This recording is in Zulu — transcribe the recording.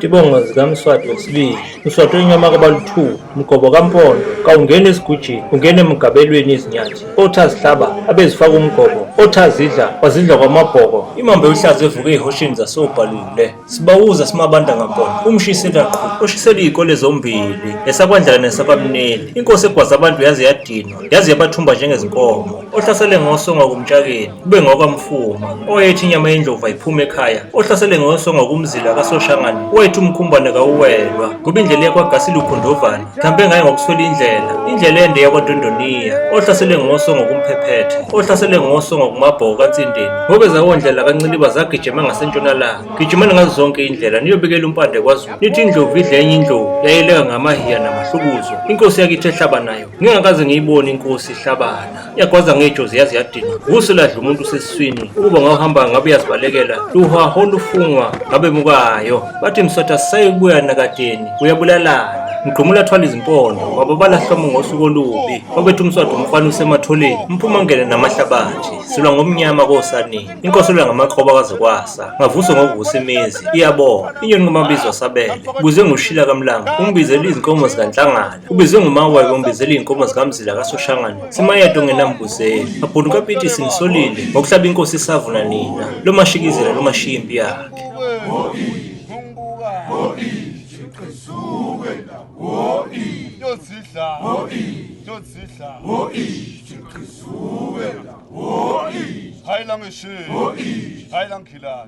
Tibongo zikaMswati wesibili, Mswati wenyama kaBalu-2, Mgobo kaMpondo, kawungeni esigujini, ungena emgabelweni izinyathi, othi azihlaba, abezifaka umgobo, othi azidla, wazidla kwamabhoko, imamba yohlaza evuke ey'hosheni zasobhalule. Sibawuza simabanda ngampondo, umshisela qhu, oshisela iy'kole zombili, esakwandlala nesakwamneli. Inkosi egwaza abantu yaze yadinwa, yaze yabathumba njengezinkomo. Ohlasele ngosongo kumtshakeni, kube ngokwamfuma. Owayethi inyama yendlovu ayiphume ekhaya, ohlasele ngosongo kumzila kaSoshangane, owayethi umkhumbane kawuwelwa, ngoba indlela yakwaGasile ukhondovana, Mhlampe ngaye ngokuswela indlela, indlela ende yakwaDondoniya, ohlasele ngosongo kumphephethe, ohlasele ngosongo kumabhoko kaNsindeni, ngoba ezawondlela kaNciliba zagijima ngasentshonalanga. Gijimani ngazo zonke indlela niyobikela uMpande kwaZulu, nithi indlovu idla enye indlovu, yayeleka ngamahiya namahlukuzo. Inkosi yakithi ehlabanayo, ngingakaze ngiyibone inkosi ihlabana. Yagwaza ngejozi yaze yadinwa. Wuso ladla umuntu usesiswini. Ukuba ngawuhamba ngabe uyazibalekela. Luhaho lufungwa ngabe mukayo. Bathi mswatha sisayokubuya nakadeni. Uyabulalana. Mgqumula thwala izimpondo. Wababala hlomo ngosuku olubi. Wabethi umswati umfana usematholeni. Mphuma ngene namahlabathi. Silwa ngomnyama kosanini. Inkosi elwa ngamakroba kwaze kwasa. Ngavuswa ngokuvusa imizi. Iyabonga. Inyoni kumabizo asabele. Buze ngushila kamlanga. Umbizela izinkomo zikaNhlangala. Ubizwe nguMaweke umbizela iy'nkomo zikaMzila kaSoshangane. Simayedwa ongenambuzeli. Mabhunu kaPiti sinisolile ngokuhlaba inkosi isavuna nina. Lomashikizela lomashiya impi yakhe. Hayi la ngishiye. Hayi la ngikhilana.